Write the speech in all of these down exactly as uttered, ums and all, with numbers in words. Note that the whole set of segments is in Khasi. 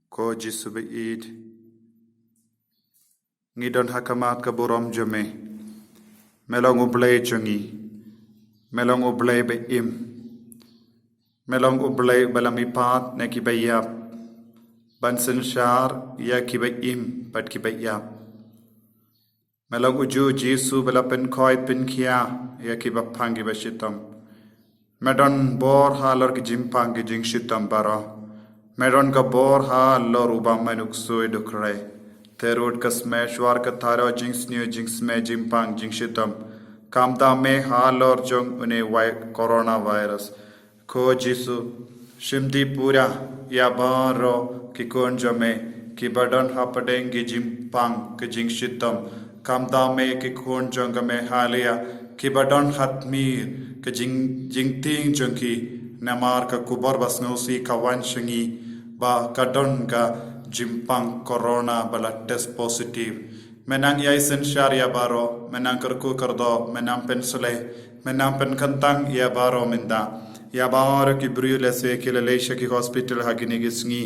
Ko Jisu ba ïeit, ngi don ha khmat ka burom jong me. Me long U Blei jong ngi. Me long U Blei ba im. Me long U Blei ba la mihpat na ki ba ïap, ban synshar ïa ki ba im bad ki ba ïap. Me long uju Jisu ba la pynkhoit pynkhia ïa ki ba pang ki ba shitom. Me don bor halor ki jingpang ki jingshitom baroh. Me don ka bor halor u bym man u ksuid u khrei. Te ruh ka smeh shuwa ka tharai jingsniew jingsmeh jingpang jingshitom. Khamtam me halor jong une coronavirus. Ko Jisu, shim dih pura ïa baroh ki khun jong me ki ba don hapdeng ki jingpang ki jingshitom. Khamtam me ki khun jong me halia ki ba don ha tmier ki jing, jingtieng jong ki, namar ka khubor ba sngewsih ka wan sha ngi ba ka don ka jingpang corona ba la test positive. Me nang ïai synshar ïa baroh, me nang kyrkhu kyrdoh, me nang pynsleh, me nang pynkyntang ïa baroh mynta. Ïa baroh ki briew lehse ki la leit sha ki hospital ha kine ki sngi.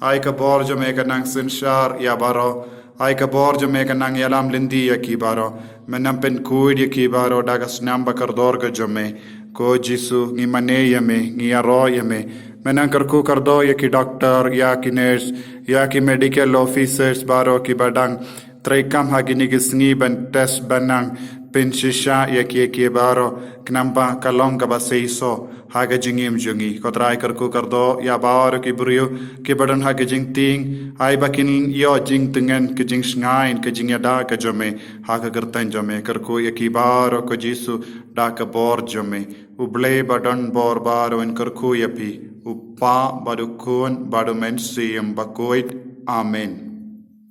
Ai ka bor jong me ka nang synshar ïa baroh. Ai ka bor jong me ka nang ïalam lynti ïa ki baroh. Me nang pynkhuid ïa ki baroh da ka snam ba kordor ka jong me. Ko Jisu, ngi mane ïa me, ngi ïaroh ïa me. Me nang kyrkhu kyrdoh ïa ki doktor, ïa ki nurse, ïa ki medical officers baroh ki ba dang treikam ha kine ki sngi ban test, ban nang pynshisha ïa ki, ïa ki baroh, khnang ba ka long kaba seisoh ha ka jingim jong ngi. Ko Trai, kyrkhu kyrdoh ïa baroh ki briew ki ba don ha ka jingtieng, ai ba kin ïoh jingtngen, ka jingshngaiñ, ka jingïada ka jong me ha ka kyrteng jong me. Kyrkhu ïa ki baroh, ko Jisu, da ka bor jong me. U Blei ba don bor baroh un kyrkhu ïa phi, U Kpa bad U Khun bad U Mynsiem Bakhuid. Amen.